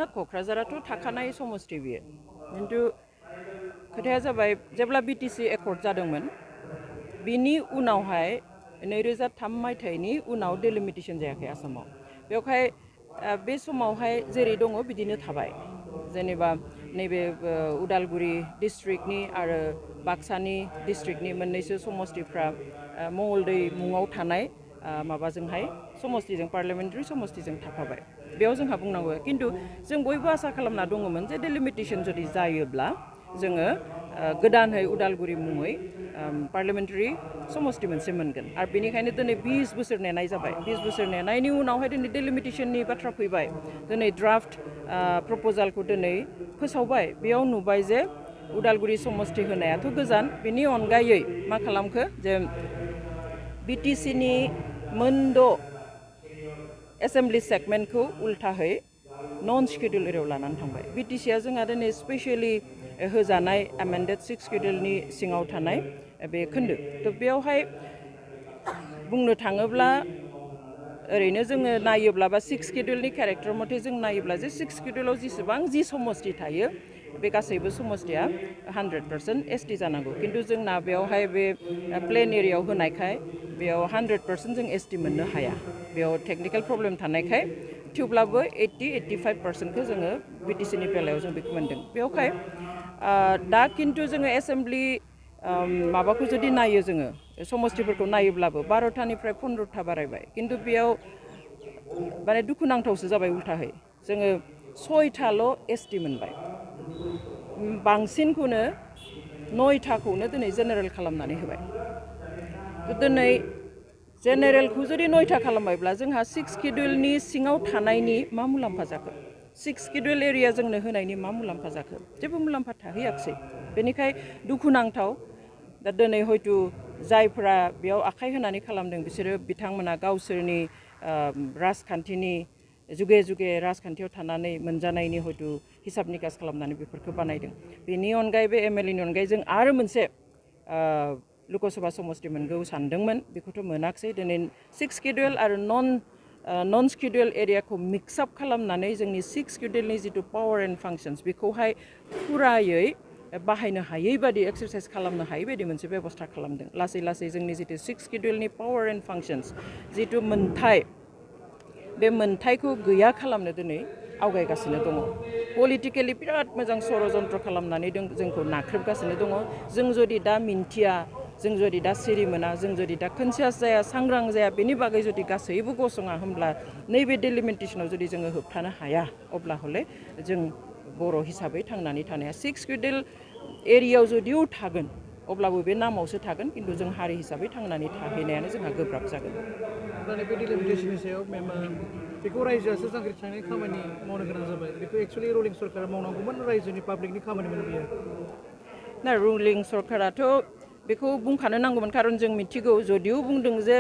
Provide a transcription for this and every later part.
ना क'क्राझाराथ' थाखानाय समस्ति बियो खिन्थु खोथाया जाबाय जेब्ला बिटिसि एकर्ड जादोंमोन बिनि उनावहाय 2003 मायथाइनि उनाव डेलिमिटेसन जायाखै आसामाव बेवहाय बे समावहाय जेरै दङ बिदिनो थाबाय जेनेबा नैबे उदालगुरि डिस्ट्रिक्टनि आरो बाक्सानि डिस्ट्रिक्टनि मोननैसो समस्तिफ्रा मंगलदै मुङाव थानाय माबाजोंहाय समस्तिजों पार्लियामेन्टारि समस्तिजों थाफाबाय बेयाव जोंहा बुंनांगौ खिन्थु जों बयबो आसा खालामना दङमोन जे डेलिमिटेसन जुदि जायोब्ला जोङो गोदानहै उदालगुरि मुङै पार्लियामेन्टारि समस्ति मोनसे मोनगोन आरो बेनिखायनो दिनै 20 बोसोर नेनाय जाबाय 20 बोसोर नेनायनि उनावहाय दिनै डेलिमिटेसननि बाथ्रा फैबाय दिनै ड्राफ्ट प्रप'जालखौ दिनै फोसावबाय बेयाव नुबाय जे उदालगुरि समस्ति होनायाथ' गोजान बेनि अनगायै मा खालामखो जे बिटिसिनि मोनद' एसेम्बलि सेगमेन्टखौ उल्थाहै नन स्केड्युल एरियायाव लानानै थांबाय बिटिसिया जोंहा दिनै स्पेसियेलि होजानाय एमेन्डेड 6 स्केड्युलनि सिङाव थानाय बे खोन्दो थ' बेयावहाय बुंनो थाङोब्ला ओरैनो जोङो नायोब्ला बा 6 स्केड्युलनि केरेक्टार मथे जों नायोब्ला जे 6 स्केड्युलाव जेसेबां जि समस्ति थायो बे गासैबो समस्तिया 100% एसटि जानांगौ खिन्थु जोंना बेयावहाय बे प्लेन एरियायाव होनायखाय बेयाव 100% जों एसटि मोननो हाया बेयाव टेक्निकेल प्रब्लेम थानायखाय थेवब्लाबो 80-85%खौ जोङो बिटिसिनि बेलायाव जों बेखौ मोनदों बेयावहाय दा खिन्थु जोङो एसेम्बलि माबाखौ जुदि नायो जोङो समस्तिफोरखौ नायोब्लाबो 12थानिफ्राय 15था बारायबाय खिन्थु बेयाव माने दुखुनांथावसो जाबाय उल्थाहै जोङो 6थाल' एसटि मोनबाय बांसिनखौनो 9थाखौनो दिनै जेनेरेल खालामनानै होबाय दिनै जेनेरेलखौ जुदि 9था खालामबायब्ला जोंहा 6 स्केड्युलनि सिङाव थानायनि मा मुलाम्फा जाखो 6 स्केड्युल एरिया जोंनो होनायनि मा मुलाम्फा जाखो जेबो मुलाम्फा थाहैयाखसै बेनिखाय दुखुनांथाव दा दिनै हयতো जायफोरा बेयाव आखाइ होनानै खालामदों बिसोरो बिथांमोना गावसोरनि राजखान्थिनि जुगे जुगे राजखान्थियाव थानानै मोनजानायनि हयतो हिसाब निकास खालामनानै बेफोरखौ बानायदों बेनि अनगायै बे एमएलएनि अनगायै जों आरो मोनसे लकसभा समस्ति मोनगौ सानदोंमोन बेखौथ' मोनाखसै दिनै 6 स्केड्युल आरो नन स्केड्युल एरियाखौ मिक्सआप खालामनानै जोंनि 6 स्केड्युलनि जिथु पावार एन्ड फांसन्स बेखौहाय फुरायै बाहायनो हायै बादि एक्सारसाइज खालामनो हायै बायदि मोनसे बेबस्था खालामदों लासै लासै जोंनि जिथु 6 स्केड्युलनि पावार एन्ड फांसन्स जिथु मोनथाय बे मोनथायखौ गैया खालामनो दिनै आवगायगासिनो दङ पलिटिकेलि बिराद मोजां षड़यन्त्र खालामनानै जोंखौ नाख्रेबगासिनो दङ जों जुदि दा मिन्थिया जों जुदि दा सिरि मोना जों जुदि दा कनसियास जाया सांग्रां जाया बेनि बागै जुदि गासैबो गसङा होमब्ला नैबे डेलिमिटेसनाव जुदि जोङो होबथानो हाया अब्ला हले जों बर' हिसाबै थांनानै थानाया 6 स्केड्युल एरियायाव जुदिও थागोन अब्लाबो बे नामावसो थागोन खिन्थु जों हारि हिसाबै थांनानै थाहैनायानो जोंहा गोब्राब जागोन बे डेलिमिटेसननि सायाव बेखौ रायजोआसो जांख्रिखांनाय खामानि मावनो गोनां जाबाय बेखौ एक्चुअलि रुलिं सरकारा मावनांगौमोन रायजोनि पाब्लिकनि खामानिमोन बियो ना रुलिं सरकाराथ' बेखौ बुंखानो नांगौमोन खारन जों मिथिगौ जदिও बुंदों जे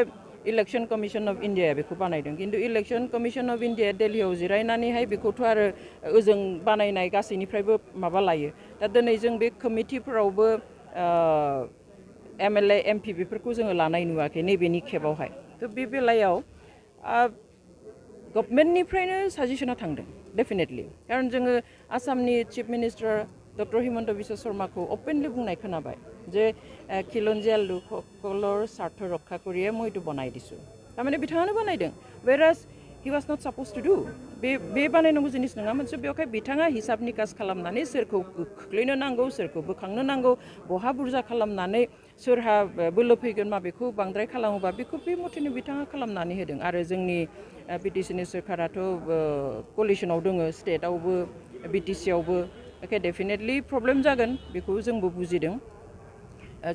इलेक्शन कमिशन अफ इन्डिया बेखौ बानायदों खिन्थु इलेक्शन कमिशन अफ इन्डिया दिल्लीयाव जिरायनानैहाय बेखौथ' आरो ओजों बानायनाय गासैनिफ्रायबो माबा लायो दा दिनै जों बे कमिटिफोरावबो एमएलए एमपि बेफोरखौ जोङो लानाय नुवाखै नैबेनि खेबावहाय थ' बे बेलायाव गभर्नमेन्टनिफ्रायनो साजेसना थांदों डेफिनेटलि खारन जोङो आसामनि chief minister doctor Himanta Biswa शर्माखौ अपेनलि बुंनाय खोनाबाय যে খিলঞ্জীয়া লোকসকলৰ স্বাৰ্থ ৰক্ষা কৰিয়ে মই এইটো বনাই দিছোঁ তাৰমানে বিথাङানো বানাयदों whereas he was not supposed to do बे बानायनांगौ जिनिस नङामोनसो बेवहाय बिथाङा हिसाब निकास खालामनानै सोरखौ खोख्लैनो नांगौ सोरखौ बोखांनो नांगौ बहा बुरजा खालामनानै सोरहा बोलो फैगोन माबेखौ बांद्राय खालामोबा बेखौ बे मथेनो बिथाङा खालामनानै होदों आरो जोंनि बिटिसिनि सोरखाराथ' कलिसनाव दङ स्टेटआवबो बिटिसियावबो ओके डेफिनेटलि प्रब्लेम जागोन बेखौ जोंबो बुजिदों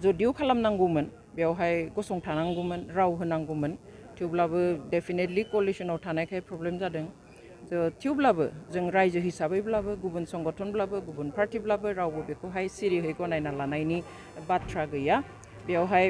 जदिও खालामनांगौमोन बेवहाय गसंथानांगौमोन राव होनांगौमोन थेवब्लाबो डेफिनेटलि कलिसनाव थानायखाय प्रब्लेम जादों थेवब्लाबो जों रायजो हिसाबैब्लाबो गुबुन संगठनब्लाबो गुबुन पार्टिब्लाबो रावबो बेखौहाय सिरियै गनायना लानायनि बाथ्रा गैया बेवहाय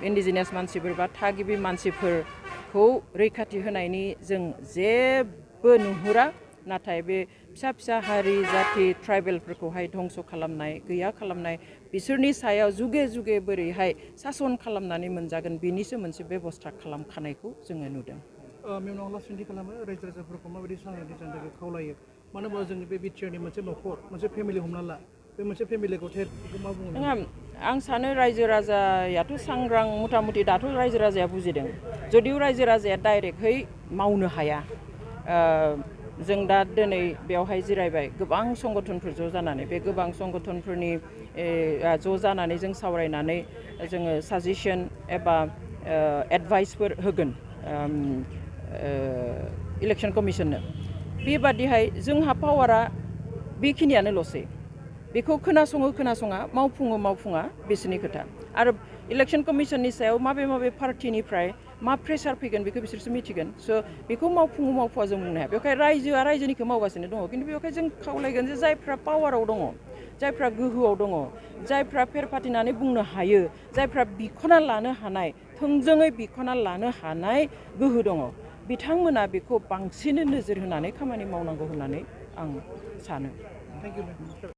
इन्डिजिनियास मानसिफोर बा थागिबि मानसिफोरखौ रैखाथि होनायनि जों जेबो नुहुरा नाथाय बे फिसा फिसा हारि जाथि ट्राइबेलफोरखौहाय धंस खालामनाय गैया खालामनाय बिसोरनि सायाव जुगे जुगे बोरैहाय सासन खालामनानै मोनजागोन बेनिसो मोनसे बेबस्था खालामखानायखौ जोङो नुदों मेमनाव लासैनो खालामो रायजो राजाफोरखौ माबायदि सांग्रांथि जानो थाखाय खावलायो मानो होनबा जोंनि बे बिटिआरनि मोनसे न'खर मोनसे फेमिलि हमना ला बे मोनसे फेमिलिखौ बेखौ मा बुङो नङा आं सानो रायजो राजायाथ' सांग्रां मथा मथि दाथ' रायजो राजाया बुजिदों जुदिও रायजो राजाया डाइरेक्टहै मावनो हाया जों दा दिनै बेवहाय जिरायबाय गोबां संगठनफोर ज' जानानै बे गोबां संगठनफोरनि ज' जानानै जों सावरायनानै जोङो साजेसन एबा एडभाइसफोर होगोन इलेक्सन कमिसननो बेबादिहाय जोंहा पावारा बेखिनियानोल'सै बेखौ खोनासङा मावफुङा बिसोरनि खोथा आरो इलेक्सन कमिसननि सायाव माबे पार्टिनिफ्राय मा प्रेसार फैगोन बेखौ बिसोरसो मिथिगोन स' बेखौ मावफुङा जों बुंनो हाया बेवहाय रायजोआ रायजोनिखौ मावगासिनो दङ खिन्थु बेवहाय जों खावलायगोन जे जायफ्रा पावाराव दङ जायफ्रा गोहोआव दङ जायफ्रा फेर फाथिनानै बुंनो हायो जायफ्रा बिख'ना लानो हानाय थोंजोङै बिख'ना लानो हानाय गोहो दङ बिथांमोना बेखौ बांसिनै नोजोर होनानै खामानि मावनांगौ होननानै आं सानो थेंक इउ